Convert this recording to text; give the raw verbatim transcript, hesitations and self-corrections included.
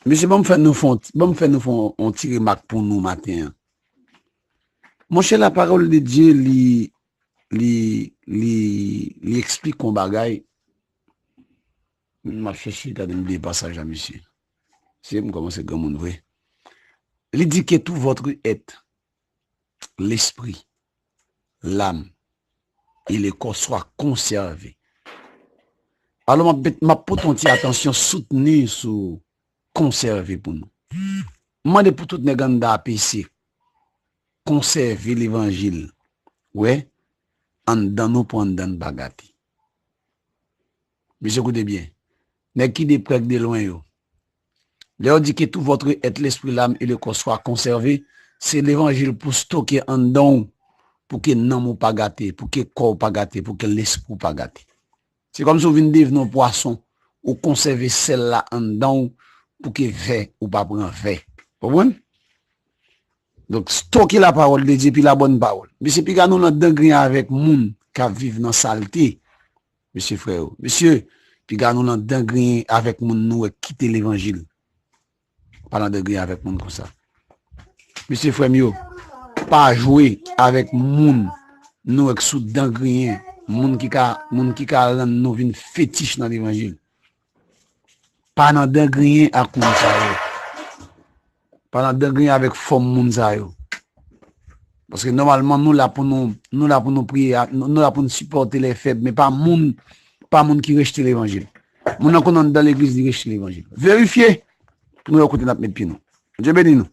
Mesye, ban m fè nou fè yon ti, ban m fè nou fè yon, yon ti remak pou nou maten an. Monchè, la parole de Dieu, li, li, li, li eksplike yon bagay. M ap chèche gade m de pasaj la, mesye. Se m kòmanse granmoun vre. Li di que tout votre être, l'esprit, l'âme et le corps soit conservé. Alò, m ap, m ap pote yon ti atansyon soutni sou konsève pou nou. M mande pou tout nèg anndan A P C konsève levanjil. Wè, anndan nou pou anndan n pa gate. Mesye, koute byen. Nèg ki de prè k de lwen yo. Lè yo di que tout votre être, l'esprit, l'âme et le corps soit conservé, se levanjil pou stoke anndan w, pou ke nanm ou pa gate, pou ke kò w pa gate, pou ke lespri w pa gate. Se kòmsi w vin devni yon pwason, ou konsève sèl la anndan w pou ke vè ou pa pran vè. Konprann? Donk, stoke la parole de Dieu, pi la bonne parole. Mesye, piga nou nan dangriyen avèk moun k ap viv nan salte. Mesye, frè yo. Mesye, piga nou nan dangriyen avèk moun nou wè k kite levanjil. Pa nan dangriyen avèk moun konsa. Mesye, frè m yo, pa jwe avèk moun nou wè k sou dangriyen, moun ki ka, moun ki ka rann nou vin fetich nan levanjil. Pa nan dangriyen ak moun sa yo. Pa nan dangriyen avèk fòm moun sa yo. Paske nòmalman, nou la pou nou, nou la pou nou priye, nou la pou nou sipòte lè fèb, men pa moun, pa moun ki rejte levanjil. Moun nan konn anndan legliz, li rejte levanjil. Verifye pou nou wè kote n ap met pye nou. Bondye beni nou.